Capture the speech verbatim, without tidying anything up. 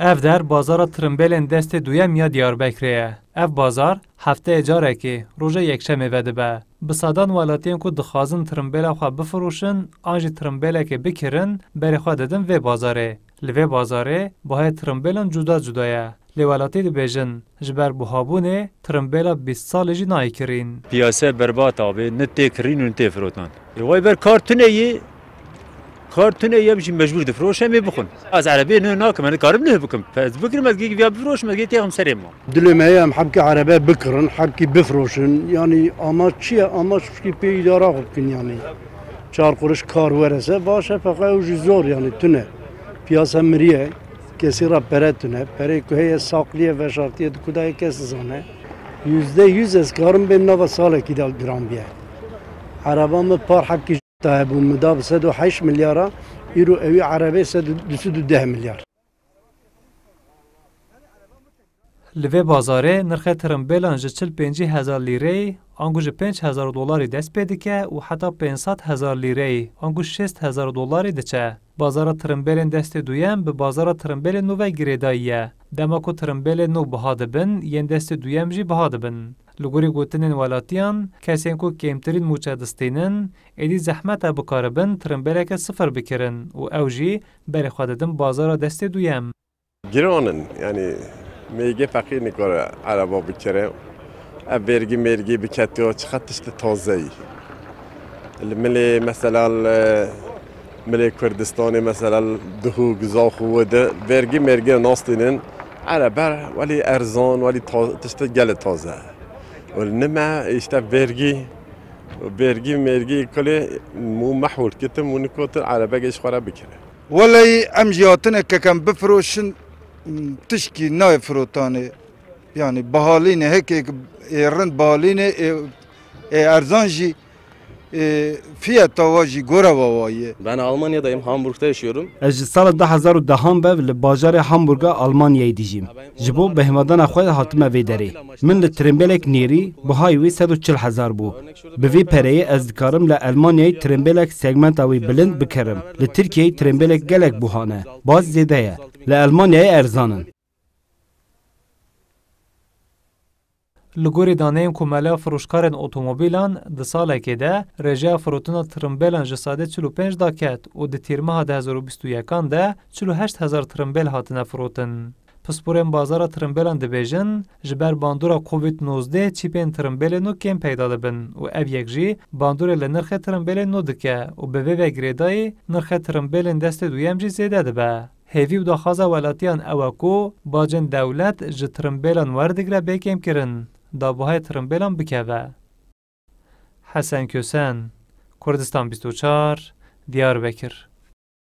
Ev der bazara tirimbêlên destê duyem ya Diyarbekirê ye. Ev bazar hefteyê carekê, roja yekşemê vedibe. Bi sedan welatiyên ku dixwazin tirimbêla xwe bifiroşin an jî tirimbêlekê bikirin, berê xwe didin vê bazarê. Li vê bazarê bahayê tirimbêlan cuda cuda ye. Lê welatî dibêjin, ji ber buhabûnê tirimbêla bîst salê jî nayê kirîn. Piyase berbat abi, ne tê kirîn û ne tê firotan. E, vay ber kar tune yê, kar tune yê, em jî mecbûr difiroşin, em ê bixwin. Ez erebê nû nakim, ez nikarim nû bikim. Ez bikirim, ez gê viya bifiroşim, ez gê têxim serê min. Dilê me ye em hebkê erebe bikirin, hebkî bifroşin. Yanî amaç çi ye? Amaç xwişkî pê îdara xwe bikin yanî. Çar quruş kar were se baş e, feqet ew jî zor yanî tune. Piyasa miriye, kesî re pere tune. Perê ku heye saqliye, veşartiye di ku de ye kes zane. Yüzde yüz ez karim bêm nava salekî de giran biye. Ereba min par hebkî ji te hebû, min da bi sed û heşt milyara, îro ewî erebê sed û, du sed û deh milyar. Li vê bazarê nirxê tirimbêlan ji çil pêncî hezar lîreyê ango ji pênc hezar dolarî dest pê dike û heta pênc sed hezar lîreyê ango şêst hezar dolarî diçe. Bazara tirimbêlên destê duyem bi bazara tirimbêlên nû ve girêdayî ye. Dema ku tirimbêlên nû biha dibin, yên destê duyem jî biha dibin. Li gorî gotinên welatiyan, kesên ku kêmtirîn mûçe distînin, êdî zehmet e bikaribin tirimbêleke sifir bikirin û ew jî berê xwe didin bazara destê duyem. Giran in, yanî mêrgê feqîr nikare ereba bikire. Ev vergî mêrgî biketiyo, çiqas tiştê taze yî. Li milê mesela li milê Kurdistanê mesela li Duhok, Zaxo û de vergî mêrgê nastînin. Erebe welî erzan, welî ta-, tiştê gelê taze. Û nime îşte vergî, vergî mêrgî kulê mû mehûl kitin, mû nikotin erebegê ji xwe re bikire. Weleyî em jî hatine kekem bifiroşin, tişkî nayê firotanê. Yanî bihalîne, hekê ê rind bihalîne, ê, ê erzan jî, ê fiyeta wa jî gore wa wa ye. Ben Almanya'dayım, Hamburg'da yaşıyorum. Ez ji sala du hezar û dehan ve li bajarê Hamburga Almanyayê dijîm. Ji bo behmadana xwe hatime vê derê. Min li tirimbêlek nêrî, bihayê wî sed û çil hezar bû. Bi vî pereyê ez dikarim li Elmanyayê tirimbêlek segmenta wî bilind bikirim. Li Tirkiyeyê tirimbêlek gelek buha ne. Baz zêde ye. Li Elmanyayê erzan in. Li gorî daneyên Komeleya Firoşkarên Otomobîlan, di salekê de rêjeya firotina tirimbêlan ji sedê çil û pênc daket û di tîrmeha du hezar û bîst û yekan de çil û heşt hezar tirimbêl hatine firotin. Pisporên bazara tirimbêlan dibêjin, ji ber bandora Covid nozdeh çîpên tirimbêlê nû kêm peyda dibin û ev yek jî bandorê li nirxê tirimbêlê nû dike û bi vê ve girêdayî nirxê tirimbêlên destê duyem jî zêde dibe. Hêvî û daxwaza welatiyan ew e ku bacên dewlet ji tirimbêlan werdigre bê kêmkirin, da buhayê tirimbêlan bikeve. Hesen Kösen, Kurdistan bîst û çar, Diyarbekir.